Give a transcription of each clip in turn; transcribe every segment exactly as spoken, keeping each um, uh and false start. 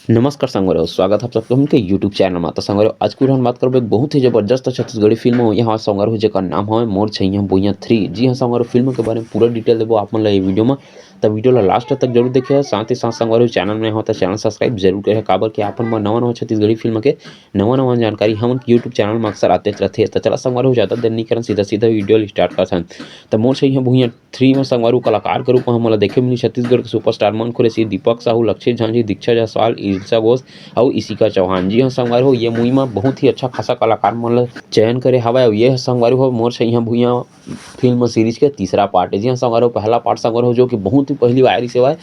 नमस्कार संगवारी हो, स्वागत है आप सबके हमके YouTube चैनल में। तो संगवारी हो, आज कुछ हम बात करबो एक बहुत ही जबरदस्त छत्तीसगढ़ी फिल्म हो, यहाँ संगवारी हो, जेकर नाम है मोर छैया भुइयां थ्री। जी हाँ संगवारी हो, फिल्म के बारे में पूरा डिटेल देबो आप मन ला ये वीडियो में। तो वीडियो ला लास्ट तक जरूर देखिए, साथ ही साथ संगवारी हो, चैनल में हो तो चैनल सब्सक्राइब जरूर करें, काबर कि आप मन बर नवा नवा छत्तीसगढ़ी फिल्म के नवा नवा जानकारी हमन के YouTube चैनल में अक्सर आते रहते हैं। तो चला संगवारी हो, ज़्यादा देर नहीं करन, सीधा सीधा वीडियो ला स्टार्ट करथन। तो मोर छैया भुइयां थ्री में संगवारी हो कलाकार के रूप में हमन ला देखे मिली छत्तीसगढ़ के सुपरस्टार मन कुरैशी, दीपक साहू, लक्षित झांझी, दीक्षा जायसवाल, ईर्षा घोष अउ इशिका चौहान। जी हाँ संगवारी हो, ये मूवी में बहुत ही अच्छा खासा कलाकार मन ला चयन करे हवय। अउ ये संगवारी हो मोर छैया भुइयां फिल्म सीरीज के तीसरा पार्ट है। जी हाँ संगवारी हो, पहला पार्ट संगवारी हो जो कि बहुत ही पहली आय रिहिस हवय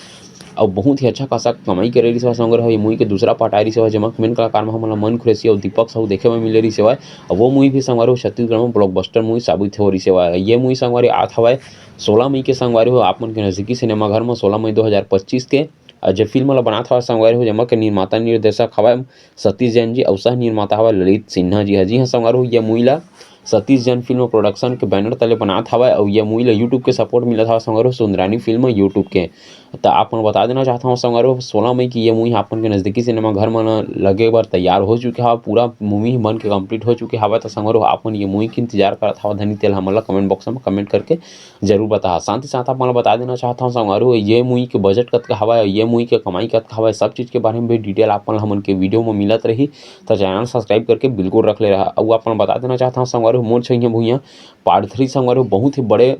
अउ बहुत ही अच्छा खासा कमाई करे रिहिस हवय संगवारी हो। ये मूवी के दूसरा पार्ट आय रिहिस हवय, जेमा मेन कलाकार में हमन ला मन कुरैशी अउ दीपक साहू देखे में मिले रिहिस हवय। अउ वो मूवी भी संगवारी हो छत्तीसगढ़ में ब्लॉकबस्टर मूवी साबित हो रिहिस हवय। ये मूवी संगवारी आत हवय सोलह मई के संगवारी हो आप मन के नजदीकी सिनेमाघर में, सोलह मई दो हज़ार पच्चीस के। अउ जे फिल्म ला बनात हवय संगवारी हो, जेमा के निर्माता निर्देशक हवय सतीश जैन जी अउ सह निर्माता हवय ललित सिन्हा जी ह। जी हाँ संगवारी हो, ये मूवी ला सतीश जैन फिल्म प्रोडक्शन के बैनर तले बनात हवय अउ ये मूवी ला YouTube के सपोर्ट मिलत हवय संगवारी हो, सुंदरानी फिल्म YouTube के। त आप मन बता देना चाहत हवं संगवारी हो, सोलह मई की ये मूवी आप मन के नजदीकी सिनेमाघर मन लगे बर तैयार हो चुके हवय। पूरा मूवी बन के कंप्लीट हो चुके हवय। त संगवारी हो, आप मन ये मूवी के इंतजार करत हवय धनी, तेला हमन ला कमेंट बॉक्स में कमेंट करके जरूर बताहा। साथ ही साथ आप मन ला बता देना चाहत हवं संगवारी हो, ये मूवी के बजट कतका हवय, ये मूवी के कमाई कतका हवय, सब चीज के बारे में भी डिटेल आप मन ला हमन के वीडियो में मिलत रही। त चैनल सब्सक्राइब करके बिल्कुल रख ले रहा। अउ आप मन ला बता देना चाहत हवं संगवारी हो, मोर छैया भुइयां पार्ट थ्री संगवारी हो बहुत ही बड़े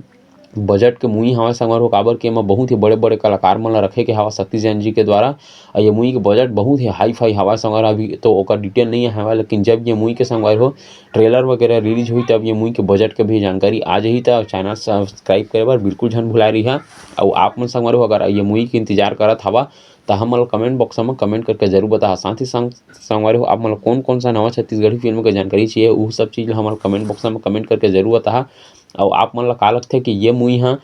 बजट के मूवी हवय संगवारी हो, काबर कि एमा बहुत ही बड़े-बड़े कलाकार मन ला रखे गे हवय सतीश जैन जी के द्वारा। अउ ये मूवी के बजट बहुत ही हाई-फाई हवय संगवारी हो, अभी तो ओकर डिटेल नइ आय हवय, लेकिन जब ये मूवी के संगवारी हो ट्रेलर वगैरह रिलीज होही, तब ये मूवी के बजट के भी जानकारी आ जाही। त चैनल सब्सक्राइब करे बर बिल्कुल झन भुलाए रहिहा। अउ आप मन संगवारी हो, अगर ये मूवी के इंतजार करत हवा, त हमन ला कमेंट बॉक्स में कमेंट करके जरूर बताहा। साथ ही संग संगवारी हो, आप मन ला कौन कौन सा नवा छत्तीसगढ़ी फिल्म के जानकारी चाहिए, वो सब चीज ला हमन ला कमेंट बॉक्स में कमेंट करके जरूर बताहा। अउ आप मन ला का लगथे कि ये मूवी ह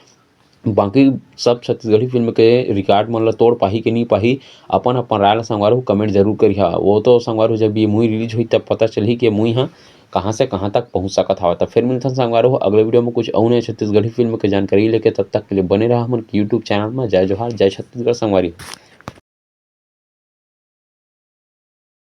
बाकी सब छत्तीसगढ़ी फिल्म के रिकॉर्ड मन ला तोड़ पाही कि नहीं पाही, अपन अपन राय ला संगवारी हो कमेंट जरूर करिहा। वो तो संगवारी हो, जब ये मूवी रिलीज होही तब पता चलही कि ये मूवी ह कहाँ से कहाँ तक पहुँच सकत हवय। त फिर मिलथन संगवारी हो अगले वीडियो में कुछ अउ नए छत्तीसगढ़ी फिल्म के जानकारी लेके। तब तक के लिए बने रहा हमन के YouTube चैनल में। जय जोहार, जय छत्तीसगढ़ संगवारी हो।